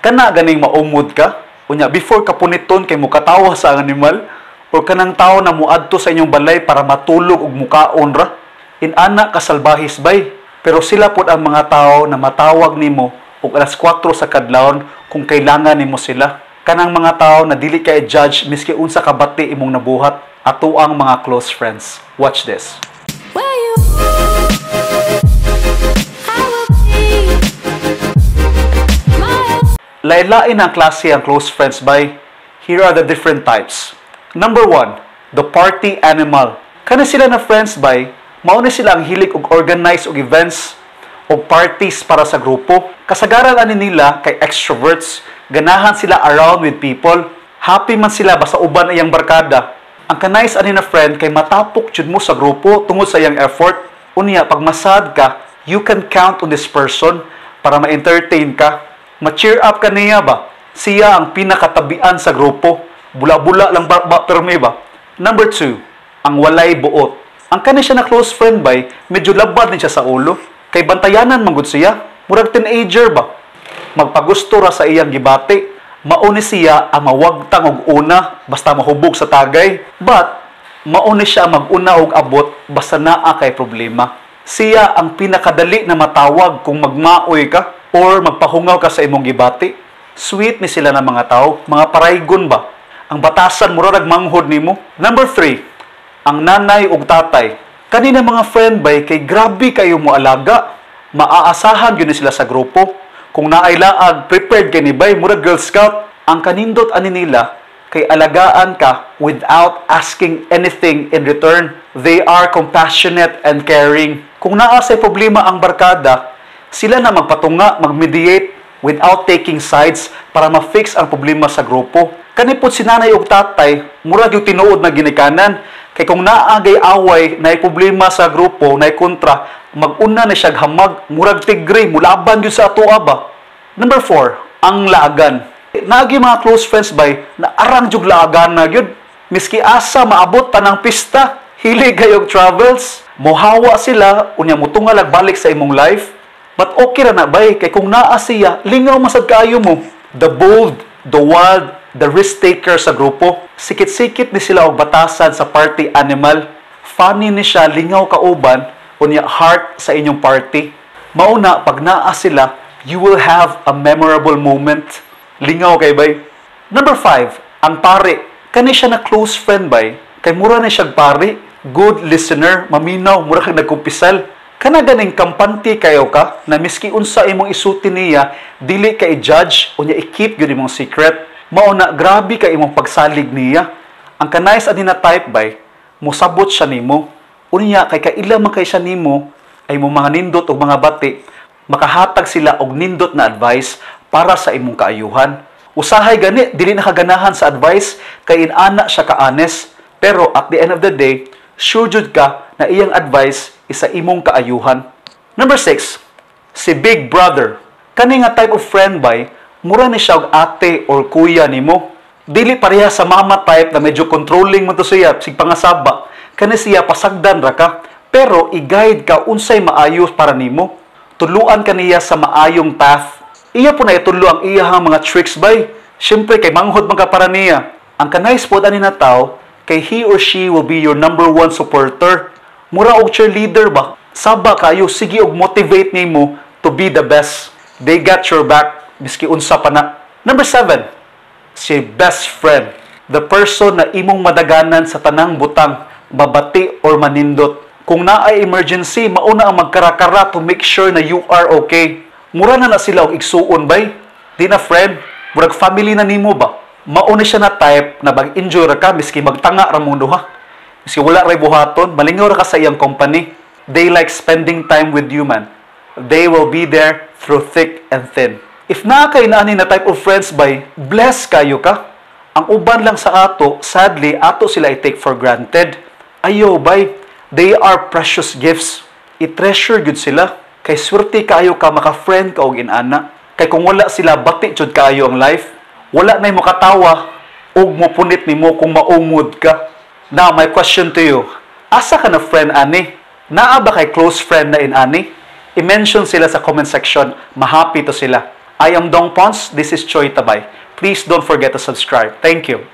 Kana ganing maumod ka, unya before ka puniton kay mukatawa sa animal, or kanang tao na muadto sa inyong balay para matulog ug mukaon ra. Inana kasalbahis, bay. Pero sila pud ang mga tao na matawag nimo og alas 4 sa kadlawon kung kailangan nimo sila. Kanang mga tao na dili ka i-judge miski unsa ka bati imong nabuhat, ato ang mga close friends. Watch this. Where you I will be my Lain-lain ang klase ang close friends, bay. Here are the different types. Number one, the party animal. Kana sila na friends, bay, mao ni sila ang hilig og organize og events og parties para sa grupo. Kasagaran ani nila kay extroverts, ganahan sila around with people. Happy man sila basta uban iyang barkada. Ang ka-nice ani na friend kay matapok jud mo sa grupo tungod sa iyang effort. Unya pag masad ka, you can count on this person para ma-entertain ka. Ma-cheer up ka niya ba? Siya ang pinakatabian sa grupo. Bula-bula lang ba permi ba? Number two, ang walay buot. Ang kani siya na close friend, bay, medyo labad ni siya sa ulo. Kay bantayanan man gud siya. Murag teenager ba? Magpagusto ra sa iyang gibati. Mao ni siya ang mawagtang og una basta mahubog sa tagay. But mao ni siya ang mag-una og abot basta naa kay problema. Siya ang pinakadali na matawag kung magmaoy ka or magpahungaw ka sa imong gibati. Sweet ni sila ng mga tao, mga paraygon ba? Ang batasan mura rag manghod nimo. Number three, ang nanay ug tatay. Kanina mga friend, bay, kay grabe kayo mo alaga. Maaasahan gyud ni sila sa grupo. Kung naay laag, prepared kay ni, bay, murag Girl Scout. Ang kanindot ani nila kay alagaan ka without asking anything in return. They are compassionate and caring. Kung naa say problema ang barkada, sila na magpatunga, mag-mediate without taking sides para ma-fix ang problema sa grupo. Kani pod si nanay ug tatay, murag yung tinuod na ginikanan. Kay kung naagay away, naay problema sa grupo, naay kontra, mag-una na siya hamag, murag tigre, mulaban gyud sa atoa ba. Number four, ang laagan. Naagi mga close friends, bay, na arang jug laagan na gyud. Miski asa maabot tanang pista, hilig kayog travels, mohawa sila, unya mutungal balik sa imong life. But okay ra na, bay, kay kung naa siya, lingaw masad kaayo mo. The bold, the wild, the risk taker sa grupo. Sikit-sikit ni sila og batasan sa party animal. Funny ni siya, lingaw kauban, unya heart sa inyong party. Mauna, pag naa sila, you will have a memorable moment. Lingaw kay, bay. Number five, ang pare. Kani siya na close friend, bay, kay mura na siyang pare, good listener, maminaw, mura kang nagkumpisal. Kana ganing kampante kayo ka, na miski unsa imong isuti niya, dili ka i-judge, unya i-keep gyud imong secret. Mao na grabe ka imong pagsalig niya. Ang ka-nice ani na type, bay, mosabot siya nimo. Unya kay kaila man kay siya nimo ay mo mga nindot og mga bati, makahatag sila og nindot na advice para sa imong kaayuhan. Usahay gani dili na kaganahan sa advice kay inana siya ka-honest, pero at the end of the day, sure jud ka na iyang advice is sa imong kaayuhan. Number six, si Big Brother. Kani nga type of friend, bay, mura ni siya og ate or kuya nimo. Dili pareha sa mama type na medyo controlling mo to siya, sig pangasaba. Kani siya pasagdan ra ka, pero i-guide ka unsay maayo para nimo. Tuluan ka niya sa maayong path. Iya po na itulo ang iyahang mga tricks, bay. Siyempre kay manghod man ka para niya. Ang ka-nice pod ani na tao kay he or she will be your number one supporter. Mura og cheerleader ba? Saba kayo, sige og motivate nimo to be the best. They got your back miski unsa pa na. Number seven, si best friend. The person na imong madaganan sa tanang butang, mabati or manindot. Kung naay emergency, mauna ang magkarakara to make sure na you are okay. Mura na na sila og igsuon, bay. Di na friend, murag family na nimo ba? Mauna siya na type na mag-enjoy ra ka miski magtanga ra mong duha. Miski wala ray buhaton, malingaw ra ka sa iyang company. They like spending time with you, man. They will be there through thick and thin. If naa kay naani na type of friends, bay, bless kayo ka. Ang uban lang sa ato, sadly, ato sila i-take for granted. Ayo, bay, they are precious gifts. I-treasure gud sila. Kay swerte kaayo ka maka-friend ka og inana. Kay kung wala sila, bati jud kaayo ang life. Wala na mo katawa og mopunit nimo kung maumod ka. Now, my question to you, asa ka na friend ani? Naa ba kay close friend na inani? I-mention sila sa comment section, mahappy to sila. I am Dong Pons. This is Choi Tabay. Please don't forget to subscribe. Thank you.